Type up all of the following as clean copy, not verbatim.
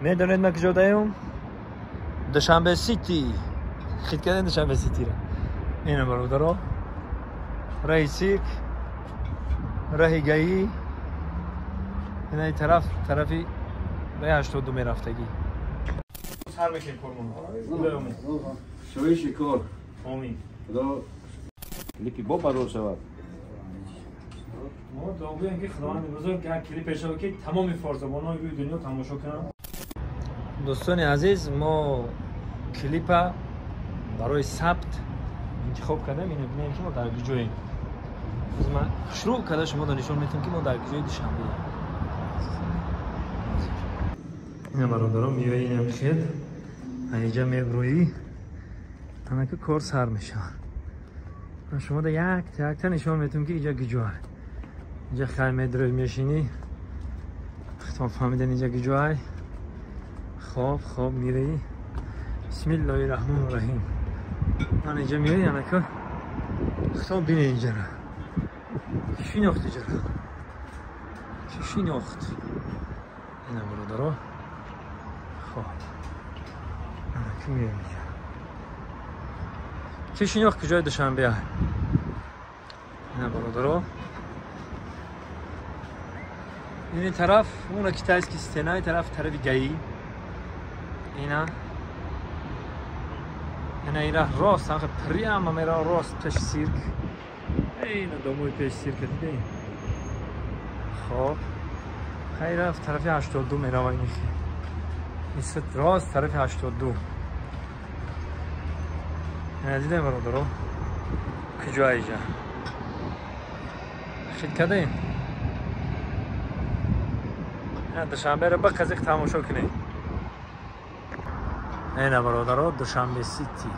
Медонед ман куҷо даем? Душанбе Сити. Хит кардем Душанбе Ситиро. Ина бародаро. Раҳи сирк, раҳи гаӣ. Ина тараф, тарафи раҳи 82 мерафтагӣ. Сар мекунем кормон. Шоҳи шикор. Омин. Худо клипи бо барор шавад. Мо дуо гӯем ки Худованди бузург як клипе шавад ки тамоми форсзабонҳои рӯи дунё тамошо кунанд. Дӯстони азиз, мо клипа барои сабт интихоб кардем. Ино бинем ки мо дар куҷоем. Ман шурӯъ карда шумо нишон метавам ки мо дар куҷои Душанбеем. Ина бародарон, меои инам хел инҷа меброӣ, анака кор сар мешавад. Ман шумо да якта якта нишон метавам ки инҷа куҷоа. Инҷа хай медрои мешинӣ, хитон фаҳмидан инҷа куҷоай. Хоб хоб мираи. Бисмиллоҳи раҳмони раҳим. Ман инҷа меои, анака хитон бине инҷара. Шинохт инҷара. Чӣ шинохт? Ина бародаро. Хоб. Анака меои инҷа. Чӣ шинохт куҷои Душанбе? Ина бародаро. Ин тараф, уна китайский стена, ин тараф тарафи гаӣ. Ина ина ира рост, анха прямо мера рост пеш сирк. Ина домои пеш сирк дидем. Хоб. Хай рафт тарафи 82 мерава ин хи. Ин рост тарафи 82. Ина дидем бародаро. Куҷо иҷа? Хит кардем? Ина Душанберо ба қазиқ тамошо кунед. Ина бародаро, Душанбе Сити.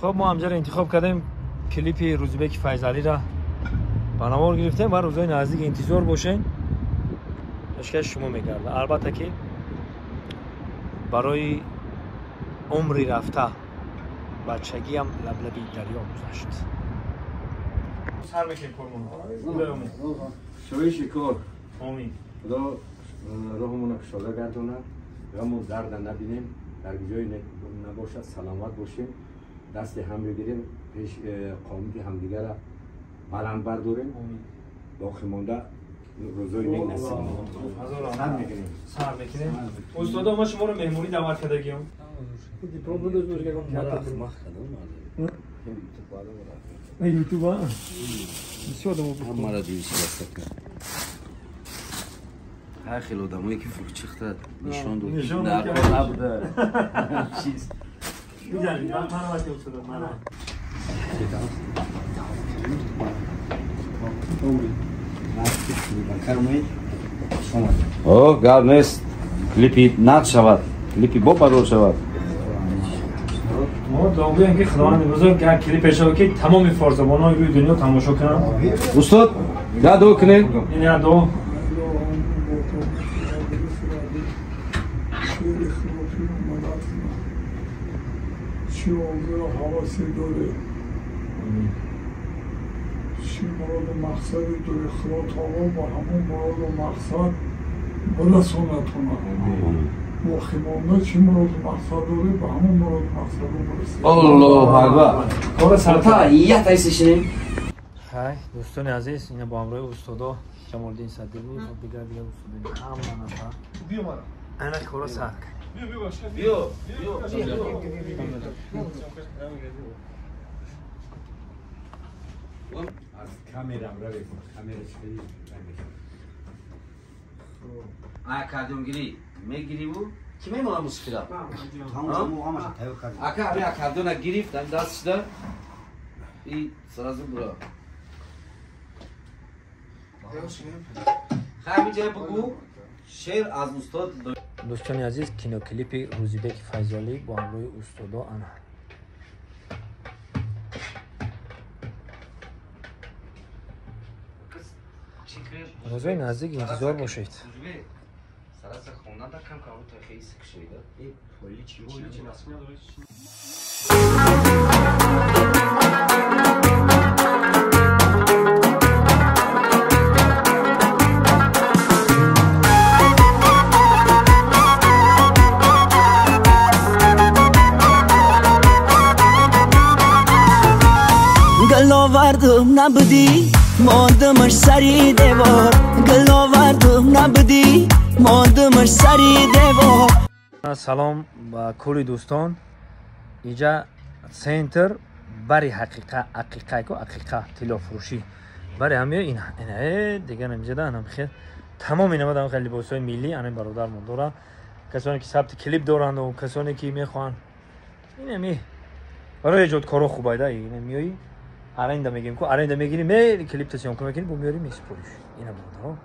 Хоб, мо ҳамҷаро интихоб кардем, клипи Рӯзибеки Файзалиро ба навор гирифтем ва рӯзҳои наздик интизор бошед, пешкаш шумо мегардад. Албатта ки барои умри рафта бачагиам лаблаби дарё гузашт. Сар мекунем кормон. Шоҳи шикор. Омин. Худо роҳмонро кушода гардонад, ғаму дарда набинем, дар ҷое набошад, саломат бошем, дасти ҳам бигирем, пеш қомати ҳамдигарро баланд бардорем. Боқӣ монда рӯзои нек насиб. Сар мекунем. Сар мекунем. Устодо, мо шуморо меҳмонӣ даъват кардагием. Ютуба. Бисёр одамо ҳамаро дидиши дастака. Ҳар хел одамое ки фурӯчихта нишон дод. Дар набуда. Чиз. О, гап нест. Клипи нақд шавад, клипи бо барор шавад. Мо дуо гӯем ки Худованди бузург як клипе шавад ки тамоми форсзабонҳои рӯи дунё тамошо кунанд. Устод, я дуо кунед. Ин як дуо. Чӣ орзую ҳавасе дорӣ, чӣ муроду мақсаде дорӣ, Худо таоло ба ҳамон муроду мақсад бирасонад туна. Боқӣ монда чӣ муроду мақсад дорӣ, ба ҳамон муроду мақсаду бирасӣ. Аллоҳу акбар. Кора сарта як тайсишинем. Хай, дӯстони азиз, ина бо ҳамроҳи устодо Ҷамолиддин Садиқӣ ва дигар дигар устодони ҳама нафар. Ана кора сар кард. Биё, биё. Аз камерам равед, камера чӣ аккордеонгирӣ мегириву ки мемонад мусиқиро? Ака ҳамин аккордеона гирифт, ҳамин даст шуда и сразу бура. Хай ҳамин ҷая бугӯ шеър аз устод. Дӯстони азиз, киноклипи Рӯзибеки Файзалӣ бо ҳамроҳи устодо ана. Рӯзҳои наздик интизор бошед. Сараса хонанда кам кам. Овардум, набудӣ, мондумаш сари девор. Гул овардум, набудӣ, мондумаш сари девор. Салом ба кулли дӯстон. Иҷа центр бари ҳақиқа, ақиқаку ақиқа тиллофурӯшӣ бари ҳами ина дигар инҷада анам хел тамоми намадам хел либосҳои миллӣ. Ана бародармон дора, касоне ки сабти клип доранду касоне ки мехоҳанд, инами барои эҷодкоро хубайда. Ина миёи, аренда мегирем ку, аренда мегирем, мери клипта съёмка мекунӣ, бо меёри, месупориш. Ина, бародаро.